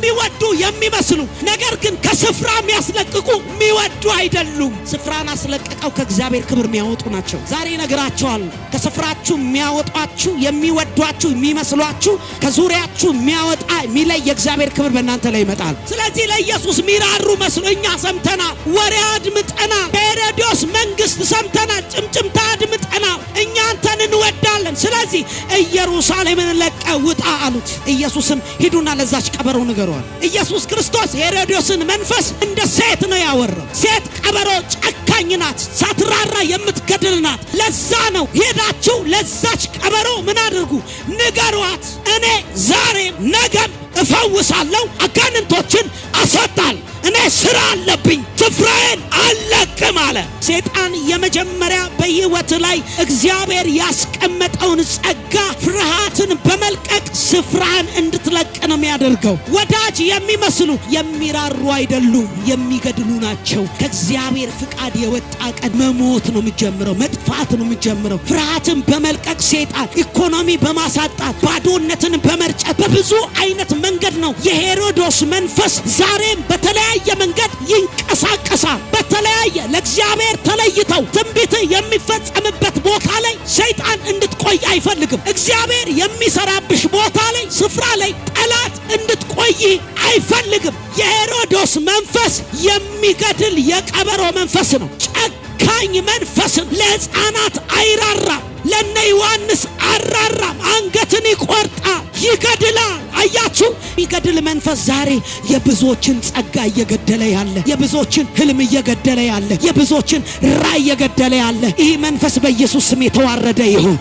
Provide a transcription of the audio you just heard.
የሚወዱ የሚመስሉ ነገር ግን ከስፍራ የሚያስለቅቁ የሚወዱ አይደሉም። ስፍራን አስለቅቀው ከእግዚአብሔር ክብር የሚያወጡ ናቸው። ዛሬ እነግራቸዋለሁ። ከስፍራችሁ የሚያወጧችሁ፣ የሚወዷችሁ የሚመስሏችሁ፣ ከዙሪያችሁ የሚያወጣ የሚለይ የእግዚአብሔር ክብር በእናንተ ላይ ይመጣል። ስለዚህ ለኢየሱስ ሚራሩ መስሎ እኛ ሰምተናል፣ ወሬ አድምጠናል፣ ከሄሮድስ መንግስት ሰምተናል፣ ጭምጭምታ አድምጠናል። እኛ አንተን እንወዳለን። ስለዚህ ኢየሩሳሌምን ለቀ ውጣ አሉት። ኢየሱስም ሂዱና ለዛች ቀበሮ ንገሯል። ኢየሱስ ክርስቶስ የሄሮድስን መንፈስ እንደ ሴት ነው ያወራው። ሴት ቀበሮ ጨካኝ ናት፣ ሳትራራ የምትገድል ናት። ለዛ ነው ሄዳችሁ ለዛች ቀበሮ ምን አድርጉ ንገሯት፣ እኔ ዛሬም ነገም እፈውሳለሁ፣ አጋንንቶችን አስወጣል፣ እኔ ስራ አለብኝ፣ ስፍራዬን አልለቅም አለ። ሰይጣን የመጀመሪያ በሕይወት ላይ እግዚአብሔር ያስቀመጠውን ጸጋ ፍርሃትን በመልቀቅ ስፍራን እንድትለቅ ነው የሚያደርገው። ወዳጅ የሚመስሉ የሚራሩ አይደሉም፣ የሚገድሉ ናቸው። ከእግዚአብሔር ፍቃድ የወጣ ቀን መሞት ነው የሚጀምረው፣ መጥፋት ነው የሚጀምረው። ፍርሃትን በመልቀቅ ሰይጣን ኢኮኖሚ በማሳጣት፣ ባዶነትን በመርጨት፣ በብዙ አይነት መንገድ ነው የሄሮዶስ መንፈስ ዛሬም በተለያየ መንገድ ይንቀሳቀሳል። በተለያየ ለእግዚአብሔር ተለይተው ትንቢት የሚፈጸምበት ቦታ ላይ ሰይጣን እንድትቆይ አይፈልግም። እግዚአብሔር የሚሰራብሽ ቦታ ላይ፣ ስፍራ ላይ ጠላት እንድትቆይ አይፈልግም። የሄሮዶስ መንፈስ የሚገድል የቀበሮ መንፈስ ነው። ጨካኝ መንፈስን ለሕፃናት አይራራም። ለነ ዮሐንስ አራራም። አንገትን ይቆርጣል፣ ይገድላል። አያችሁ፣ የሚገድል መንፈስ ዛሬ የብዙዎችን ጸጋ እየገደለ ያለ፣ የብዙዎችን ህልም እየገደለ ያለ፣ የብዙዎችን ራእይ እየገደለ ያለ ይህ መንፈስ በኢየሱስ ስም የተዋረደ ይሁን።